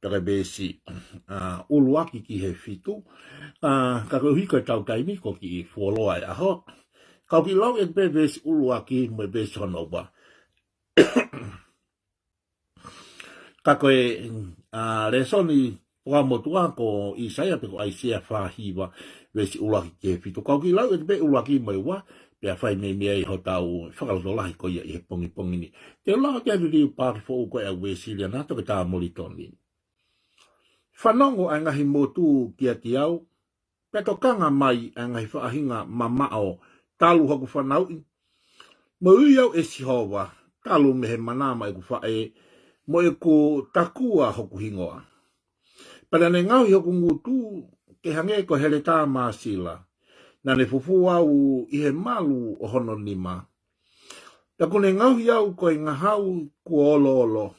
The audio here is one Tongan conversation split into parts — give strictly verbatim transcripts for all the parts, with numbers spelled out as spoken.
pea ko e veesi, ʻa, ʻuluaki ki he fitu. ʻA, ka koeʻuhi ko e tau taimi ko e kiʻi fuoloa e ʻaho, kau kiʻi lau ʻe pē veesi ʻuluaki mo e veesi hono ua. Ka ko e, ʻa, lēsoni fakamotuʻa ko ʻĪsaia pe ko ʻAisea fā hiva veesi ʻuluaki ki he fitu. Kau kiʻi lau ʻe pē ʻuluaki mo e ua, pea fai meimei ai hotau fakalotolahi ko ia ʻi he pongipongi ni. Te u lau ʻa e liliu paaki foʻou ko e ʻa Uēsiliana, Toketā Molitoni. Fanongo ʻa e ngaahi motu kiate au, pea tokanga mai ʻa e ngaahi faʻahinga mamaʻo talu hoku fanauʻi. Moʻui au ʻe Sihova, talu mei he mana maʻa ʻeku faʻē, mo ʻeku takua hoku hingoa. Pea naʻa ne ngaohi hoku ngutu ke hangē ko e heletā māsila. Naʻa ne fufū au ʻi he malu ʻo hono nima. Pea kuo ne ngaohi au ko e ngahau kuo oloolo.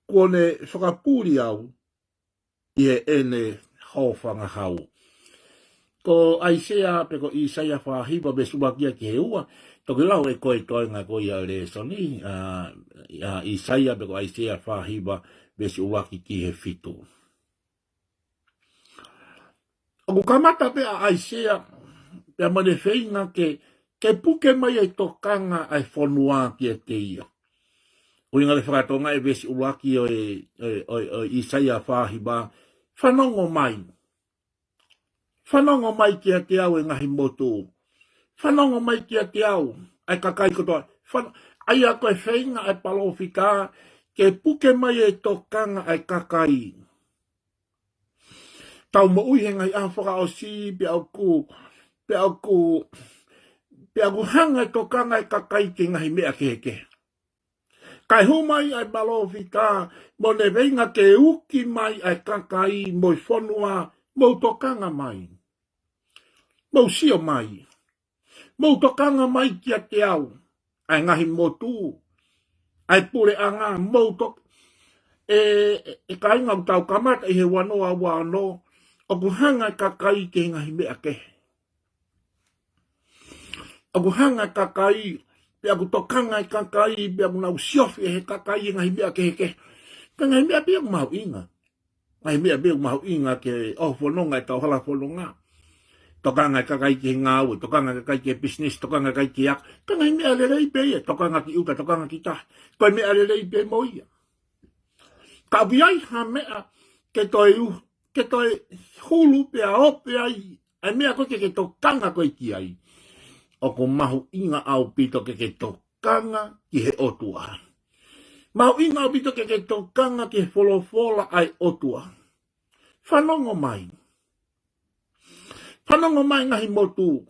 Kuo ne fakapuli au ʻi heʻene hōfangahau. Ko ʻAisea pe ko ʻĪsaia fā hiva veesi ʻuluaki ki he ua, toki lau ʻe koe e toenga ko ia ʻo e lēsoni, ʻa, ʻa ʻĪsaia pe ko ʻAisea fā hiva veesi ʻuluaki ki he fitu. ʻOku kamata pē ʻa ʻAisea, pea mo ʻene feinga ke, ke puke mai ʻa e tokanga ʻa e fonua kiate ia. ʻUhinga leva faka-Tonga e veesi ʻuluaki ʻo e, ʻo e, ʻo e, ʻo e ʻĪsaia fā hiva, fanongo mai. Fanongo mai kiate au e ngaahi motu. Fanongo mai kiate au ʻa e kakai kotoa. Fan-, ʻa ia ko e feinga ʻa e palōfita ke puke mai e tokanga ʻa e kakai. Tau moʻui he ngaahi ʻaho fakaʻosi, pea ʻoku, pea ʻoku, pea ʻoku hanga e tokanga e kakai ki he ngaahi meʻa kehekehe. Kae hū mai ʻa e palōfita, mo ne feinga ke uki mai ʻa e kakai mo e fonua, mou tokanga mai. Mou sio mai. Mou tokanga mai kiate au, ʻa e ngaahi motu, ʻa e puleʻanga, mou tok-, ʻe, ʻe, ʻe kāinga, ʻoku tau kamata ʻi he ua noa ua ono, ʻoku hanga e kakai ki he ngaahi meʻa kehe. ʻOku hanga e kakai, pea ʻoku tokanga e kakai, pea ʻoku nau siofi ʻe he kakai e ngaahi meʻa kehekehe. Ka ngaahi meʻa pē ia ʻoku mahuʻinga. Ngaahi meʻa pē ʻoku mahuʻinga ke ʻoho fononga e tau hala fononga. Tokanga e kakai ki he ngāue, tokanga e kakai ki he business, tokanga e kakai ki he ako. Ka ngaahi meʻa lelei pē ia, tokanga ki ʻuta, tokanga ki tahi. Ko e meʻa lelei pē mo ia. Ka ʻoku ʻi ai ha meʻa ke toe u-, ke toe hulu pea ope ai, ʻa e meʻa ko ē ke ke tokanga koe ki ai. ʻOku mahuʻinga ʻaupito ke ke tokanga ki he ʻOtua. Mahuʻinga ʻaupito ke ke tokanga ki he folofola ʻa e ʻOtua. Fanongo mai. Fanongo mai ngaahi motu.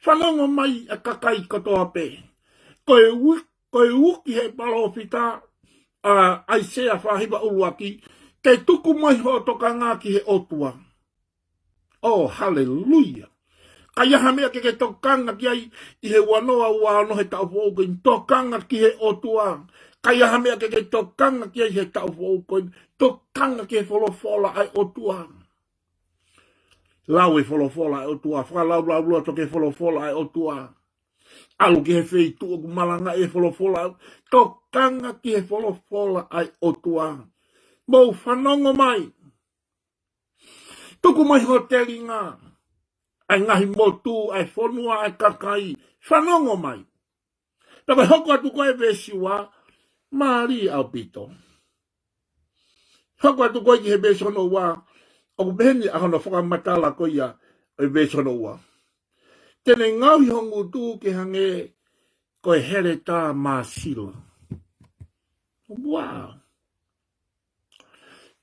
Fanongo mai ʻa e kakai kotoa pē. Ko e u-, ko e uki he palōfita ʻa ʻAisea fā hiva ʻuluaki, ke tuku mai hoʻo tokanga ki he ʻOtua. ʻŌ, haleluia. Ka ʻi ai ha meʻa ke ke tokanga ki ai ʻi he ua noa ua ono he taʻu foʻou ko eni, tokanga ki he ʻOtua. Ka ʻi ai ha meʻa ke ke tokanga ki ai he taʻu foʻou ko eni, tokanga ki he folofola ʻa e ʻOtua. Lau e folofola ʻa e ʻOtua, fakalaulauloto ki he folofola ʻa e ʻOtua. ʻAlu ki he feituʻu ʻoku malangaʻi e folofola, tokanga ki he folofola ʻa e ʻOtua. Mou fanongo mai. Tuku mai ho telinga, ʻa e ngaahi motu, ʻa e fonua, ʻa e kakai. Fanongo mai. Pea ko e hoko atu ko ē veesi ua, mālie ʻaupito. Hoko atu ko ē ki he veesi hono ua, ʻoku pehē ni ʻa hono fakamatala ko ia ʻo e veesi hono ua. Te ne ngaohi ho ngutu ke hangē ko e heletā māsila. Wow.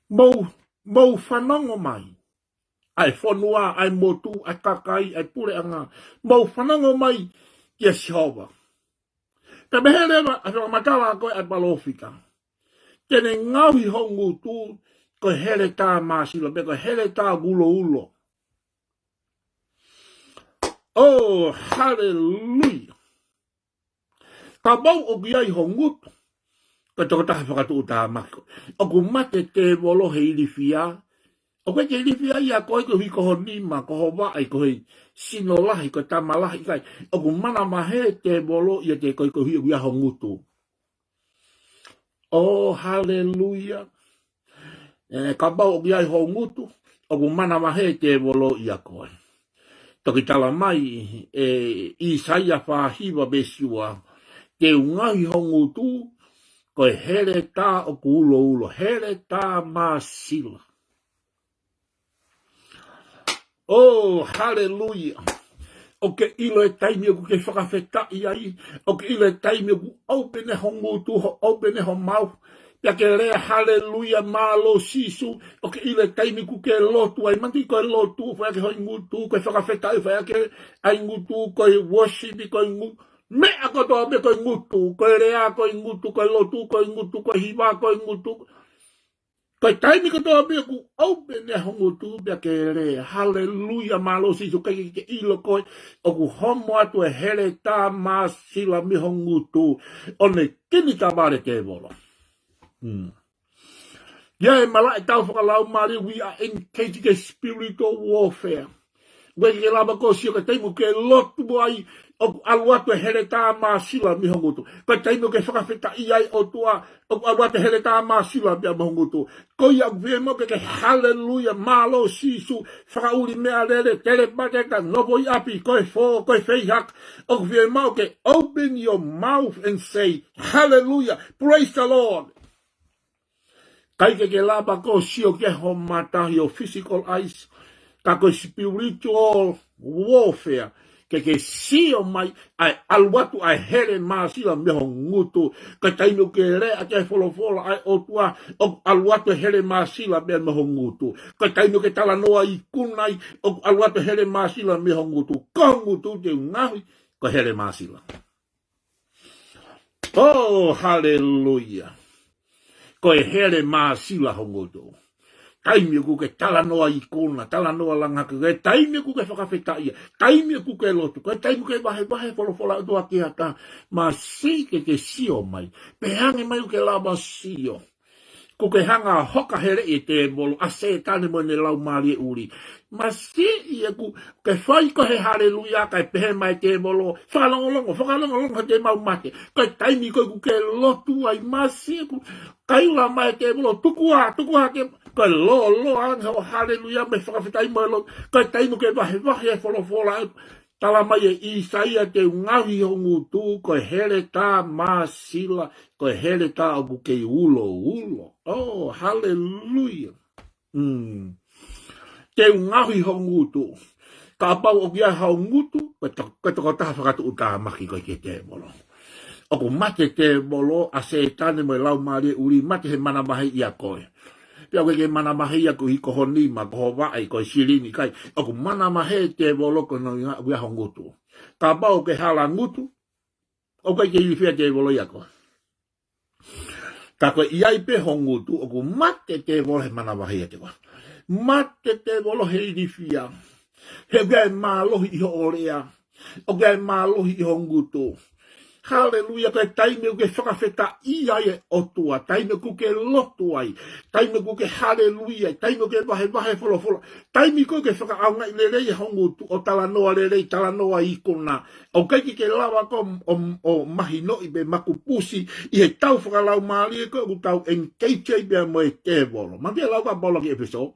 Mou, mou fanongo mai. ʻA e fonua, ʻa e motu, ʻa e kakai, ʻa e puleʻanga. Mou fanongo mai kia Sihova. Pea pehē leva ʻa e fakamatala ko ē ʻa e palōfita. Te ne ngaohi ho ngutu ko e heletā māsila, pe ko e heletā uloulo. ʻŌ, haleluia. Kapau ʻoku ʻi ai ho ngutu, ko e tokotaha fakatuʻutāmaki koe. ʻOku mate tēvolo he ilifia. ʻOku ʻikai ke ilifia ia koe koeʻuhi ko ho nima, ko ho vaʻe, ko e sino lahi, ko e tama lahi, ʻikai. ʻOku manavahē tēvolo ʻiate koe koeʻuhi ʻoku ʻi ai ho ngutu. ʻŌ, haleluia. ʻE, kapau ʻoku ʻi ai ho ngutu, ʻoku manavahē e tēvolo ʻia koe. Toki tala mai ʻe ʻĪsaia fā hiva veesi ua, te u ngaohi ho ngutu ko e heletā ʻoku uloulo, heletā māsila. ʻŌ, haleluia. ʻOku ke ʻilo e taimi ʻoku ke fakafetaʻi ai. ʻOku ke ʻilo e taimi ʻoku open ho ngutu, ho open ho mouth. Pea ke lea, haleluia, mālō Sīsū. ʻOku ke ʻilo e taimi ʻoku ke lotu ai. Manatuʻi ko e lotu, fai ʻaki ho ngutu, ko e fakafetaʻi, fai ʻaki ʻa e ngutu, ko e worship, ko e ngu-, meʻa kotoa pē ko e ngutu, ko e lea, ko e ngutu, ko e lotu, ko e ngutu, ko e hiva, ko e ngutu. Ko e taimi kotoa pē ʻoku open ho ngutu pea ke lea, haleluia, mālō Sīsū, ʻikai ke ke ʻilo koe ʻoku homo atu e heletā māsila mei ho ngutu, ʻo ne kini tavale tēvolo. Hmm. ʻI ai e malaʻe tau fakalaumālie, we are engaging a spiritual warfare. ʻOku ʻikai ke lava koe ʻo sio ki he taimi ʻoku ke lotu ai, ʻoku ʻalu atu e heletā māsila mei ho ngutu. Ko e taimi ʻoku ke fakafetaʻi ai ʻOtua, ʻoku ʻalu atu e heletā māsila mei ho ngutu. Ko ia ʻoku fiemaʻu ke ke haleluia, mālō Sīsū, fakaʻuli meʻalele, telepateta, nofoʻi ʻapi, ko e fō, ko e feihaka. ʻOku fiemaʻu ke open your mouth and say, hallelujah, praise the Lord. ʻIkai ke ke lava koe ʻo sio ki ho mata, your physical eyes, ka ko e spiritual warfare, ke ke sio mai ʻa e ʻalu atu ʻa e hele māsila mei ho ngutu. Ko e taimi ʻoku ke lea ʻaki e folofola ʻa e ʻOtua, ʻoku ʻalu atu e hele māsila mei ho ngutu. Ko e taimi ʻoku ke talanoa ikuna ai, ʻoku ʻalu atu e hele māsila mei ho ngutu. Ko ho ngutu te u ngaohi ko e hele māsila. ʻŌ, haleluia. Ko e hele māsila ho ngutu. Taimi ʻoku ke talanoa ikuna, talanoa langaki, ko e taimi ʻoku ke fakafetaʻi ai, taimi ʻoku ke lotu, ko e taimi ʻoku ke vahevahe folofola ʻa e ʻOtua ki ha taha, masiʻi ke ke sio mai, pehē ange mai ʻoku ke lava sio. ʻOku ke hanga ʻo hoka heleʻi e tēvolo, ʻa Sētane mo ʻene laumālie ʻuli. Masiʻi ʻoku ke fai koe he haleluia kae pehē mai e tēvolo, fakalongolongo, fakalongolongo he te mau mate. Ko e taimi ko ē ʻoku ke lotu ai, masiʻi ʻoku kaila mai e tēvolo, tuku ā, tuku ā ke, ko e lōloa ange ho haleluia mo e fakafetaʻi mo e lotu. Ko e taimi ʻoku ke vahevahe e folofola, tala mai ʻe ʻĪsaia, te u ngaohi ho ngutu ko e heletā māsila, ko e heletā ʻoku kei uloulo. ʻŌ, haleluia. Mm. Te u ngaohi ho ngutu. Kapau ʻoku ʻi ai ho ngutu, ko e to-, ko e tokotaha fakatuʻutāmaki koe ki he tēvolo. ʻOku mate e tēvolo, ʻa Sētane mo e laumālie ʻuli, mate he manavahē ʻia koe. Pea ʻoku ʻikai ke manavahē ia koeʻuhi ko ho nima, ko ho vaʻe, ko e silini, ʻikai. ʻOku manavahē e tēvolo ko hono ʻuhinga ʻoku ʻi ai ho ngutu. Kapau ʻoku ke hala ngutu, ʻoku ʻikai ke ilifia e tēvolo ʻia koe. Ka ko e ʻi ai pē ho ngutu, ʻoku mate e tēvolo he manavahē ʻiate koe. Mate e tēvolo he ilifia. He ʻoku ʻi ai e mālohi ʻi hoʻo lea. ʻOku ʻi ai e mālohi ʻi ho ngutu. Haleluia, ko e taimi ʻoku ke fakafetaʻi ai e ʻOtua, taimi ʻoku ke lotu ai, taimi ʻoku ke haleluia, taimi ʻoku ke vahevahe folofola, taimi ko ē ʻoku ke fakaʻaongaʻi lelei ho ngutu, ʻo talanoa lelei, talanoa ikuna. ʻOku ʻikai ke ke lava koe ʻo, ʻo, ʻo mahinoʻi pe makupusi ʻi he tau fakalaumālie ko ē ʻoku tau engage ai pea mo e tēvolo. Manatuʻi e lau ʻa Paula ki ʻEfesō.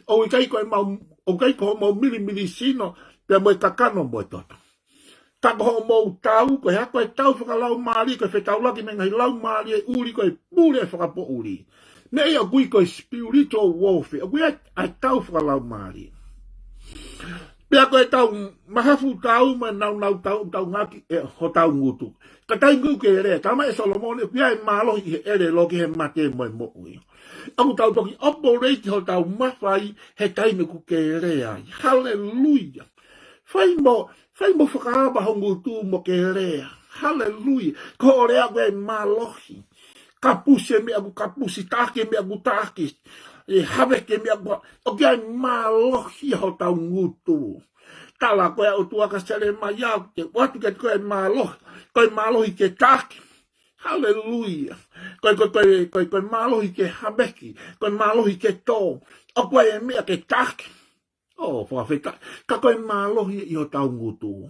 ʻOku ʻikai ko e mau, ʻoku ʻikai ko hoʻomou milimili sino pea mo e kakano mo e toto. Ka ko hoʻomou tau, ko e hā? Ko e tau fakalaumālie, ko e fetaulaki mo e ngaahi laumālie ʻuli, ko e pule fakapoʻuli. Meʻa ia ʻoku ui ko e spiritual warfare, ʻoku ui ʻa e tau fakalaumālie. Pea ko e tau mahafu tau mo e naunau tau, tau ngaki ʻe hotau ngutu. Ka taimi ʻoku ke lea, tala mai ʻe Solomone, ʻoku ʻi ai e mālohi ʻi he ʻelelo ki he mate mo e moʻui. ʻOku tau toki operate hotau mafai he taimi ʻoku ke lea ai. Haleluia. Fai mo, fai mo fakaava ho ngutu mo ke lea. Haleluia. Ko hoʻo lea ʻoku ʻi ai e mālohi. Kapusi e meʻa ʻoku kapusi, taʻaki e meʻa ʻoku taʻaki. ʻE haveki e meʻa ʻoku, ʻoku ʻi ai e mālohi ʻi hotau ngutu. Tala ko ē ʻa e ʻOtua kia Selemaia, te u ʻoatu kiate koe e mālohi. Ko e mālohi ke taʻaki. Haleluia. Ko e, ko e, ko e, ko e, ko e mālohi ke haveki. Ko e mālohi ke tō. ʻOku ʻi ai e meʻa ke taʻaki. ʻŌ, fakafetaʻi. Ka ko e mālohi ʻi hotau ngutu.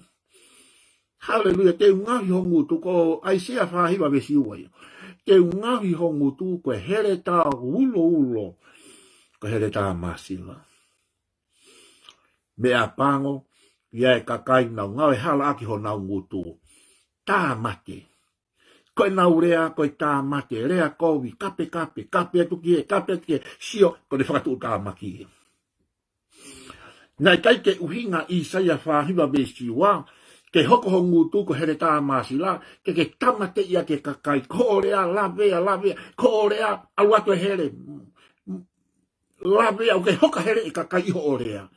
Haleluia, te u ngaohi ho ngutu, ko ʻAisea fā hiva veesi ua ia. Te u ngaohi ho ngutu ko e heletā uloulo. ʻo Heletā Māsila. Meʻapango, ʻi ai e kakai naʻa nau ngāue hala ʻaki honau ngutu. Tāmate. Ko ʻenau lea, ko e tāmate, lea kovi, kape, kape, kape atu ki hē, kape atu ki hē, sio, ko ʻene fakatuʻutāmaki ia. Naʻe ʻikai ke ʻuhinga ʻa ʻĪsaia fā hiva veesi ua, ke hoko ho ngutu ko Heletā Māsila, ke ke tāmateʻi ʻaki e kakai, ko hoʻo lea, lavea, lavea, ko hoʻo lea, ʻalu atu e hele, lavea, ʻoku ke hoka hele e kakai ʻi hoʻo lea.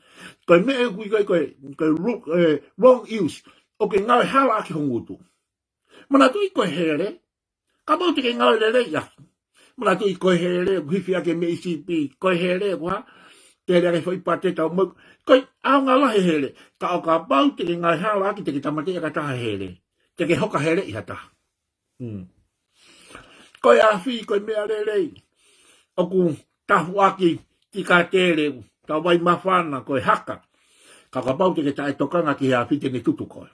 Ko e meʻa ʻoku ʻikai ko e, ko e ru-, e, wrong use, ʻoku ke ngāue hala ʻaki ho ngutu. Manatuʻi ko e hele, kapau te ke ngāue lelei ʻaki. Manatuʻi ko e hele, ʻoku hifo ʻaki e meʻi sipi, ko e hele, ko ha, te hele ʻaki e foʻi pate tau mo, ko e ʻaonga lahi e hele, ka ʻo kapau te ke ngāue hala ʻaki, te ke tāmateʻi ʻaki ha taha e hele. Te ke hoka hele ʻi ha taha. Hmm. Ko e afi, ko e meʻa lelei. ʻOku tahuʻaki ki katele, ka vai mafana, ko e haka. Ka kapau te ke taʻetokanga ki he afi te ne tutu koe.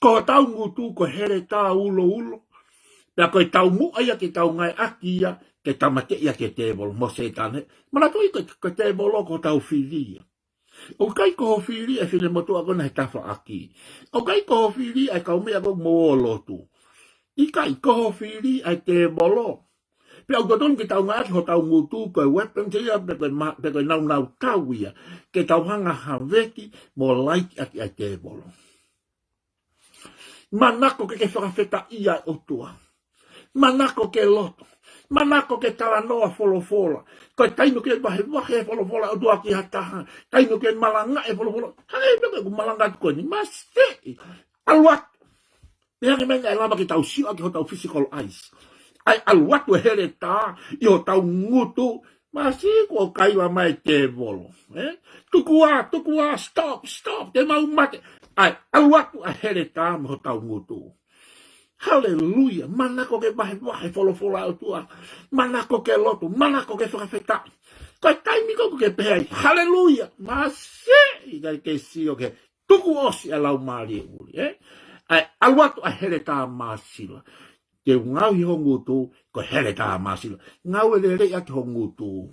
Ko hotau ngutu ko e heletā uloulo. Pea ko e taumuʻa ia ke tau ngāueʻaki ia, ke tāmateʻi ʻaki e tēvolo, mo Sētane. Manatuʻi ko, ko e tēvolo ko hotau fili ia. ʻOku ʻikai ko ho fili e finemotuʻa ko ena he tafaʻaki. ʻOku ʻikai ko ho fili ʻa e kaumeʻa ko ē mo ō ʻo lotu. ʻIkai ko ho fili ʻa e tēvolo. Pea ʻoku totonu ke tau ngāueʻaki hotau ngutu ko e weapon ia, pe ko e ma-, pe ko e naunau tau ia. Ke tau hanga ʻo haveki mo laiki ʻaki ʻa e tēvolo. Manako ke ke fakafetaʻia e ʻOtua. Manako ke lotu. Manako ke talanoa folofola. Ko e taimi ʻoku ke vahevahe e folofola ʻa e ʻOtua ki ha taha. Taimi ʻoku ke malangaʻi e folofola. Hangē pē ko ʻeku malanga atu ko eni. Masiʻi. ʻAlu atu. Pea hangē mai naʻe lava ke tau sio ʻaki hotau physical eyes. ʻA e ʻalu atu e heletā ʻi hotau ngutu. Masiʻi kuo kaila mai e tēvolo. Eh? Tuku ā, tuku ā, stop, stop, te mau mate. ʻA e ʻalu atu ʻa e heletā mei hotau ngutu. Haleluia. Manako ke vahevahe e folofola ʻa e ʻOtua. Manako ke lotu. Manako ke fakafetaʻi. Ko e taimi ko ē ʻoku ke pehē ai, haleluia. Masiʻi, ʻikai ke sio ki he tuku ʻosi ʻa e laumālie ʻuli, eh? ʻA e ʻalu atu ʻa e heletā māsila. Te u ngaohi ho ngutu ko e heletā māsila. Ngāue lelei ʻaki ho ngutu.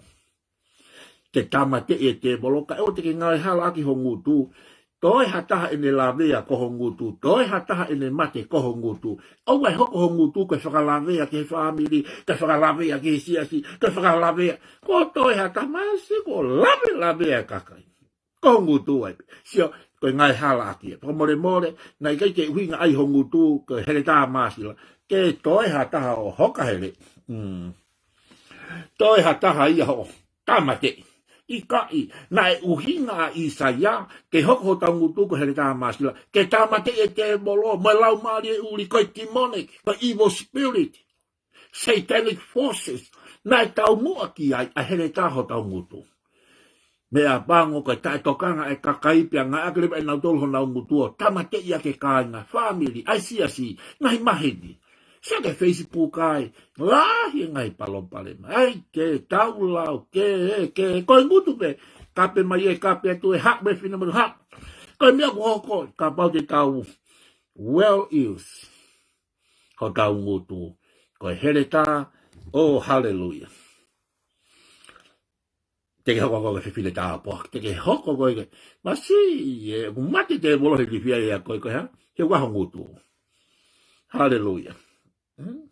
Te tāmateʻi e tēvolo, kae ʻoua te ke ngāue hala ʻaki ho ngutu. Toe ha taha ʻene lavea ko ho ngutu. Toe ha taha ʻene mate ko ho ngutu. ʻOua ʻe hoko ho ngutu ko e fakalavea ki he fāmili, ko e fakalavea ki he siasi, ko e fakalavea. Ko toe ha taha, masiʻi, ko e lavelavea e kakai. Ko ho ngutu ai. Sio, ko e ngāue hala ʻaki ia. Fakamolemole, naʻe ʻikai ke ʻuhinga ʻa e ho ngutu ko e heletā māsila. Ke toe ha taha ʻo hoka hele. Mm. Toe ha taha ia ʻo tāmateʻi. ʻIkai, naʻe ʻuhinga ʻa ʻĪsaia, ke hoko hotau ngutu ko e heletā māsila. Ke tāmateʻi e tēvolo, mo e laumālie ʻuli, ko e demonic, ko e evil spirit. Satanic forces, naʻe taumuʻa ki ai ʻa e heletā hotau ngutu. Meʻapango ko e taʻetokanga e kakai pea ngāueʻaki leva ʻe nautolu honau ngutu ʻo tāmateʻi ʻaki e kāinga, fāmili, ʻa e siasi, ngaahi maheni. Sio ki he Facebook ai, lahi e ngaahi palopalema. ʻAi ke tau lau, ke, ke, ko e ngutu pē, kape mai e kape atu e haʻu e finemotuʻa haʻu. Ko e meʻa ʻoku hoko, kapau te tau well use hotau ngutu. Ko e heletā, oh, haleluia. Te ke hoko koe ko e fefine tāpuaki. Te ke hoko koe ke, masiʻi, ē, ʻoku mate e tēvolo he ilifia ʻia koe ko e hā? He ʻoku ʻa ho ngutu. Haleluia. Hmm?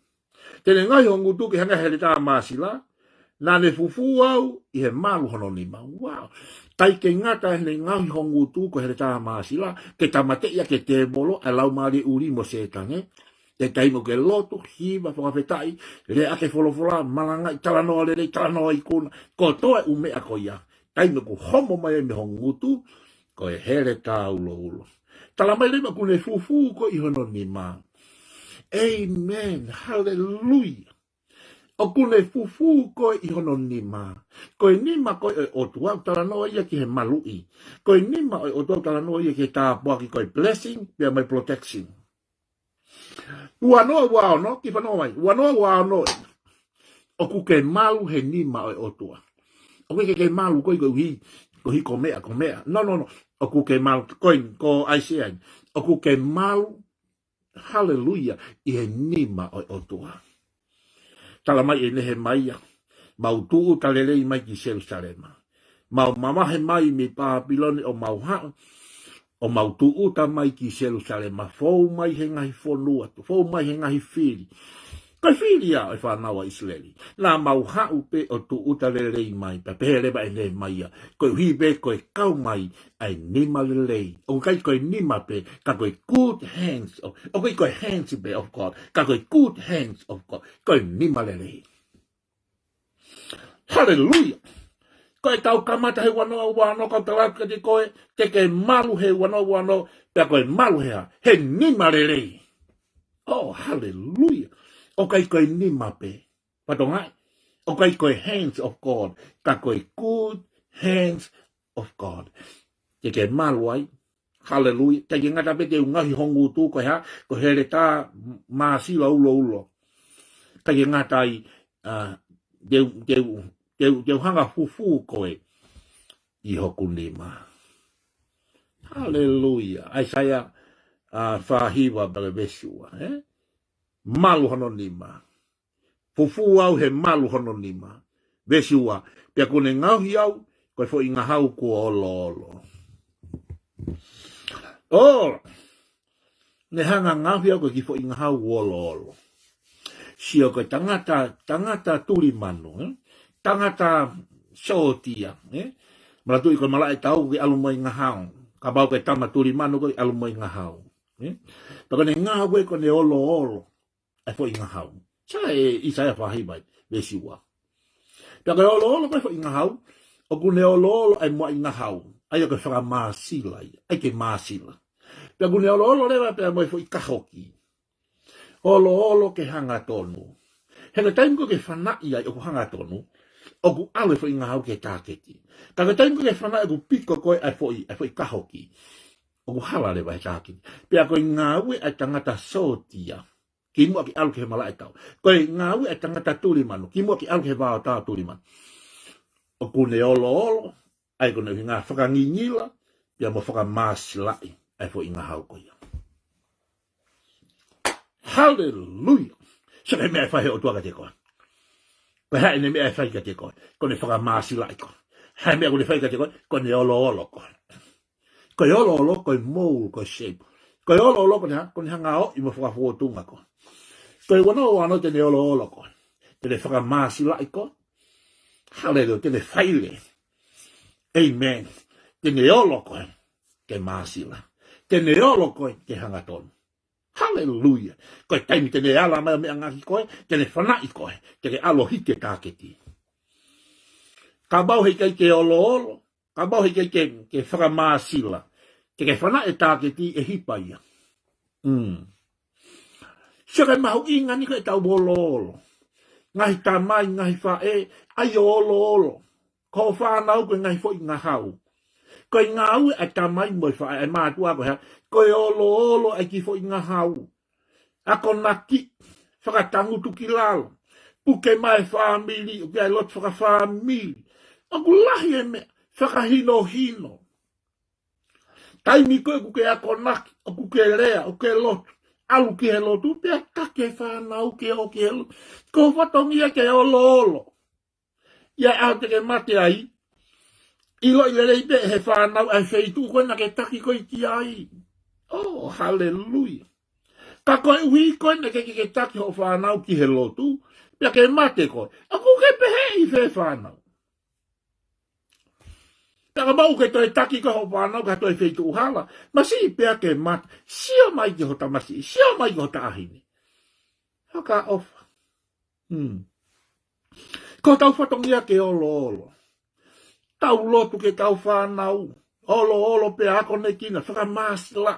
Te ne ngaohi ho ngutu ke hangē ha heletā māsila, naʻa ne fufū au ʻi he malu hono nima. Wow. ʻIkai ke ngata heʻene ngaohi ho ngutu ko e heletā māsila, ke tāmateʻi ʻaki e tēvolo, ʻa e laumālie ʻuli mo Sētane. He taimi ʻoku ke lotu, hiva, fakafetaʻi, lea ʻaki e folofola, malangaʻi, talanoa lelei, talanoa ikuna, ko e toe ʻū meʻa ko ia. Taimi ʻoku homo mai ai mei ho ngutu, ko e heletā uloulo. Tala mai leva ʻoku ne fufū koe ʻi hono nima. Amen. Haleluia. ʻOku ne fufū koe ʻi hono nima. Ko e nima ko ē ʻo e ʻOtua ʻoku talanoa ia ki he maluʻi. Ko e nima ʻo e ʻOtua ʻoku talanoa ia ki he tāpuaki, ko e blessing, pea mo e protection. Ua noa ua ono, kiʻi fanongo mai. Ua noa ua ono. ʻOku ke malu he nima ʻo e ʻOtua. ʻOku ʻikai ke ke malu koe koeʻuhi, koeʻuhi ko e meʻa, ko e meʻa. No, no, no. ʻOku ke malu, ko e, ko ʻAisea. ʻOku ke malu, haleluia, ʻi he nima ʻo e ʻOtua. Tala mai ʻe Nehemaia, Mau tūʻuta lelei mai ki Selusalema. Mau mavahe mai mei Pāpilone ʻo mau haʻu, ʻo mau tūʻuta mai ki Selusalema, fou mai he ngaahi fonua, fou mai he ngaahi fili. Ko e fili ia ʻo e fānau ʻa ʻIsileli. Naʻa mau haʻu pē ʻo tūʻuta lelei mai, pea pehē leva ʻe Nehemaia, koeʻuhi pē ko e kau mai ʻa e nima lelei. ʻOku ʻikai ko e nima pē, ka ko e good hands of, ʻoku ʻikai ko e hands pē of God, ka ko e good hands of God. Ko e nima lelei. Haleluia. Ko e tau kamata he ua noa ua noa, kau tala atu kiate koe, te ke malu he ua noa ua noa, pea ko e malu he hā? He nima lelei. Oh, haleluia. ʻOku ʻikai ko e nima pē. Fatongia, ʻoku ʻikai ko e hands of God, ka ko e good hands of God. Te ke malu ai. Haleluia. ʻIkai ke ngata pē te u ngaohi ho ngutu ko e hā? Ko e heletā māsila uloulo. ʻIkai ke ngata ai, ah, te u, te u, te u, te u hanga fufū koe ʻi hoku nima. Haleluia. ʻAisea, ah, fā hiva pea ki he veesi ua, eh? Malu hono nima. Fufū au he malu hono nima. Veesi ua, pea kuo ne ngaohi au ko e foʻi ngahau kuo oloolo. ʻO, ne hanga ngaohi au ko e kiʻi foʻi ngahau oloolo. Sio ko e tangata, tangata tuli manu, eh? Tangata sōtia, eh? Manatuʻi ko e malaʻe tau ke ʻalu mo e ngahau. Kapau ko e tama tuli manu ko e ʻalu mo e ngahau. Eh? Pea ko ʻene ngāue ko ʻene oloolo ʻa e foʻi ngahau. Sai ʻe ʻAisea fā hiva, veesi ua. Pea ko e oloolo ko e foʻi ngahau, ʻoku ne oloolo ʻa e muaʻi ngahau, ʻa ia ko e fakamāsila ia, ʻai ke māsila. Pea ʻoku ne oloolo leva pea mo e foʻi kahoki. Oloolo ke hangatonu. He ko e taimi ko ē ke fanaʻi ai ʻoku hangatonu, ʻoku ʻalu e foʻi ngahau ki he tāketi. Ka ko e taimi ko ē ke fanaʻi ʻoku piko ko ē ʻa e foʻi, ʻa e foʻi kahoki, ʻoku hala leva he tāketi. Pea ko e ngāue ʻa e tangata sōtia, kimuʻa ke ʻalu ki he malaʻe tau. Ko e ngāue ʻa e tangata tuli manu, kimuʻa ke ʻalu ki he vaotao tuli manu. ʻOku ne oloolo, ʻa ia ko hono ʻuhinga fakangingila, pea mo fakamāsilaʻi ʻa e foʻi ngahau ko ia. Haleluia. Sio ki he meʻa ʻe fai he ʻOtua kiate koe. Ko e hā ʻene meʻa ʻe fai kiate koe? Ko ʻene fakamāsilaʻi koe. Hā e meʻa ʻoku ne fai kiate koe? Ko ʻene oloolo koe. Ko e oloolo ko e mold, ko e shape. Ko e oloolo ko ʻene hā? Ko ʻene hanga ʻo ʻi mo fakafōtunga koe. Ko e ua noa ua noa te ne oloolo koe. Te ne fakamāsilaʻi koe. Haleluia, te ne faile. Amen. Te ne olo koe ke māsila. Te ne olo koe ke hangatonu. Haleluia. Ko e taimi te ne ala mai ʻo meʻangāueʻaki koe, te ne fanaʻi koe, te ke ʻalu ʻo hiki e tāketi. Kapau heʻikai ke oloolo, kapau heʻikai ke, ke fakamāsila, te ke fanaʻi e tāketi ʻe hipa ia. Mm. Sio ki he mahuʻinga ʻeni ko ʻetau oloolo. Ngaahi tamai, ngaahi faʻē, ʻai oloolo. Ko hoʻo fānau ko e ngaahi foʻi ngahau. Ko e ngāue ʻa e tamai mo e faʻē, ʻa e mātuʻa ko e hā? Ko e oloolo ʻa e kiʻi foʻi ngahau. Akonaki, fakatangutu ki lalo. Puke mai e fāmili, ʻoku ʻi ai e lotu fakafāmili. ʻOku lahi e meʻa, fakahinohino. Taimi ko ē ʻoku ke akonaki, ʻoku ke lea, ʻoku ke lotu. ʻAlu ki he lotu, pea taki e fānau ke ō ki he lotu. Ko hoʻo fatongia ke oloolo. ʻI he ʻaho te ke mate ai, ʻiloʻi lelei pē ʻe he fānau ʻa e feituʻu ko ē naʻa ke taki koe ki ai. Oh, haleluia. Ka koeʻuhi ko ē naʻe ʻikai ke ke taki hoʻo fānau ki he lotu, pea ke mate koe. ʻOku ke pehē ʻi fē fānau? Pea kapau ʻoku ke toe taki koe hoʻo fānau ki ha toe feituʻu hala, masiʻi pea ke mate. Sio mai ki ho tamasiʻi, sio mai ki ho taʻahine. Fakaʻofa. Hmm. Ko hotau fatongia ke oloolo. Tau lotu ki heʻetau fānau. Oloolo pea akonekina, fakamāsila.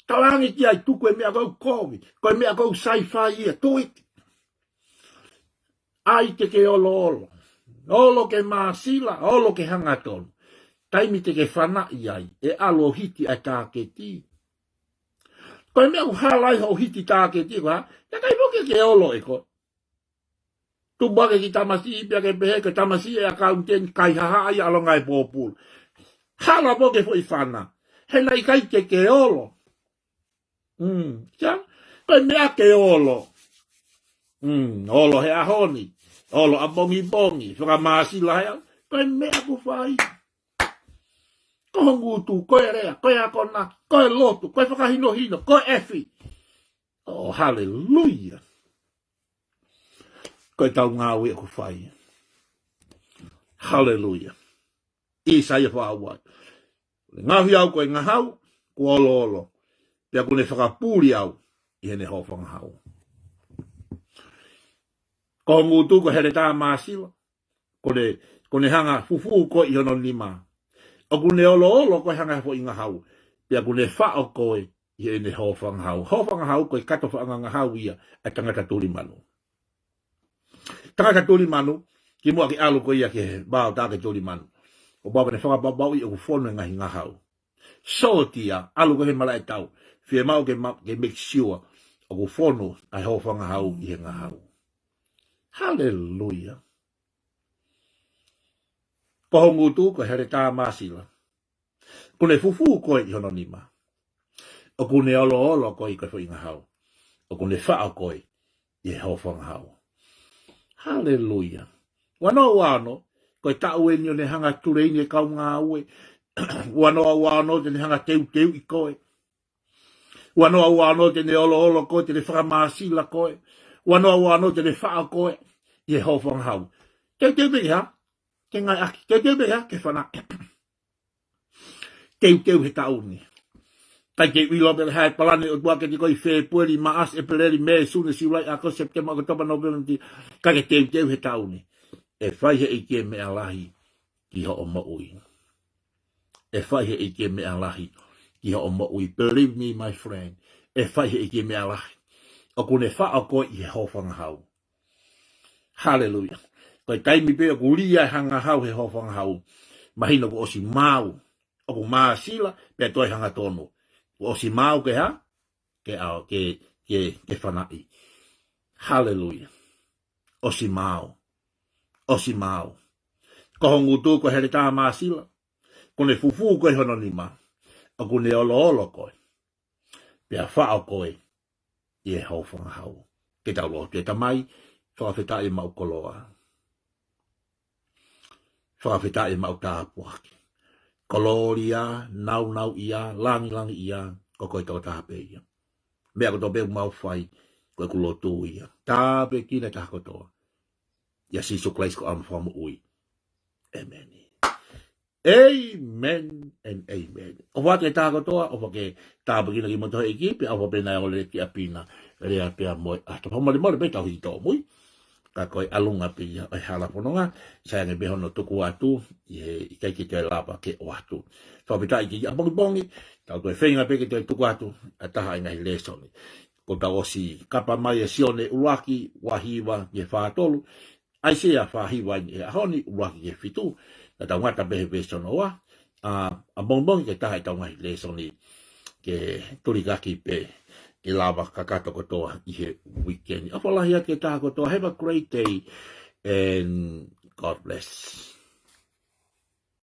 Talaange ki ai, tuku e meʻa ko ē ʻoku kovi, ko e meʻa ko ē ʻoku sai fai ia, tuʻiti. ʻAi ke ke oloolo. Olo ke māsila, olo ke hangatonu. Taimi te ke fanaʻi ai, ʻe ʻalu ʻo hiki ʻa e tāketi. Ko e meʻa ʻoku hala ai hoʻo hiki tāketi ko e hā? Pea ʻikai foki ke olo ʻe koe. Tupu hake e kiʻi tamasiʻi pea ke pehē ko e tamasiʻi ʻe ʻakauniteni, kaihaʻa ia, ʻalu ange ʻo pōpula. Hala pē ki he foʻi fana. He naʻe ʻikai ke ke olo. Mm, sia? Ko e meʻa ke olo. Mm, olo he ʻaho ni. ʻOlo ʻapongipongi, fakamāsila he ʻaho, ko e meʻa ʻoku fai. Ko ho ngutu, ko e lea, ko e akonaki, ko e lotu, ko e fakahinohino, ko e efi. ʻO, haleluia. Ko ʻetau ngāue ʻoku fai. Haleluia. ʻAisea fā ua. Ngaohi au ko e ngahau, kuo oloolo. Pea kuo ne fakapuli au ʻi heʻene hōfangahau. Ko ho ngutu ko e heletā māsila. Kuo ne, kuo ne hanga fufū koe ʻi hono nima. ʻOku ne oloolo koe hangē ha foʻi ngahau. Pea kuo ne faʻo koe ʻi heʻene hōfangahau. Hōfangahau ko e kato faʻanga ngahau ia ʻa e tangata tuli manu. Tangata tuli manu, kimuʻa ke ʻalu ko ia ki he vao tā ke tuli manu. ʻOku pau ke ne fakapapauʻi ʻoku fonu e ngaahi ngahau. Sōtia, ʻalu ko ē he malaʻe tau. Fiemaʻu ke ma-, ke make sure ʻoku fonu ʻa e hōfangahau ʻi he ngahau. Haleluia. Ko ho ngutu ko e heletā māsila. Kuo ne fufū koe ʻi hono nima. ʻOku ne oloolo koe ko e foʻi ngahau. ʻOku ne faʻo koe ʻi he hōfangahau. Haleluia. Ua noa ua ono, ko e taʻu eni ʻo ne hanga tuleini e kau ngāue. Ua noa ua ono te ne hanga teuteuʻi koe. Ua noa ua ono te ne oloolo koe, te ne fakamāsila koe. Ua noa ua ono te ne faʻo koe ʻi he hōfangahau. Teuteu pē ke hā? Ke ngāueʻaki. Teuteu pē ke hā? Ke fana. Teuteu he taʻu ni. ʻIkai ke u ʻilo pe ko e hā e palani ʻa e ʻOtua kiate koe ʻi Fēpueli, Maʻasi, ʻEpeleli, Mē, Sune, Siulai, ʻAokosi, Sepitema, ʻOkatopa, Nōvema, Tī-, ʻikai ke teuteu he taʻu ni. ʻE fai ʻe he ʻEiki e meʻa lahi ki hoʻo moʻui. ʻE fai ʻe he ʻEiki e meʻa lahi ki hoʻo moʻui. Believe me, my friend. ʻE fai ʻe he ʻEiki e meʻa lahi. ʻOku ne faʻo koe ʻi he hōfangahau. Haleluia. Ko e taimi pē ʻoku lī ai ha ngahau he hōfangahau, mahino kuo ʻosi maau. ʻOku māsila, pea toe hangatonu. Kuo ʻosi maau ke hā? Ke ʻao, ke, ke, ke fanaʻi. Haleluia. ʻOsi maau. ʻOsi maau. Ko ho ngutu ko e heletā māsila. Kuo ne fufū koe ʻi hono nima. ʻOku ne oloolo koe. Pea faʻo koe ʻi he hōfangahau. Ke tau lotu. ʻE Tamai, fakafetaʻi maʻu koloa. Fakafetaʻi maʻu tāpuaki. Kolōlia, nāunauʻia, lāngilangiʻia, ko koe tokotaha pē ia. Meʻa kotoa pē ʻoku mau fai, ko ʻeku lotu ia. Tāpuekina e taha kotoa. ʻIa Sīsū Kalaisi ko homau Fakamoʻui. ʻĒmeni. Amen and amen. ʻOfa atu ki he taha kotoa, ʻofa ke tāpuekina kimoutolu ʻe he ʻEiki, pea ʻofa pē naʻe ʻoua ʻe lele ki ʻapi na, lea pē mo e ʻaho. Fakamolemole pē ʻetau hiki tōmui. Ka ko e ʻalunga pē ia ʻo e hala fononga, sai ange pē hono tuku atu, ʻi he ʻikai ke toe lava ke ʻoatu. Fakafetaʻi ki he ʻapongipongi, tau toe feinga pē ke toe tuku atu, ʻa e taha e ngaahi lēsoni. Kuo tau ʻosi kapa mai ʻa Sione ʻuluaki, ua hiva ki he fā tolu, ʻAisea fā hiva ʻi he ʻaho ni, ʻuluaki ki he fitu, naʻa tau ngata pē he veesi hono ua, ʻa, ʻapongipongi ko e taha ʻetau ngaahi lēsoni ke tulikaki pē, ke lava kakato kotoa ʻi he weekend. ʻOfa lahi atu ki he taha kotoa, have a great day, and God bless.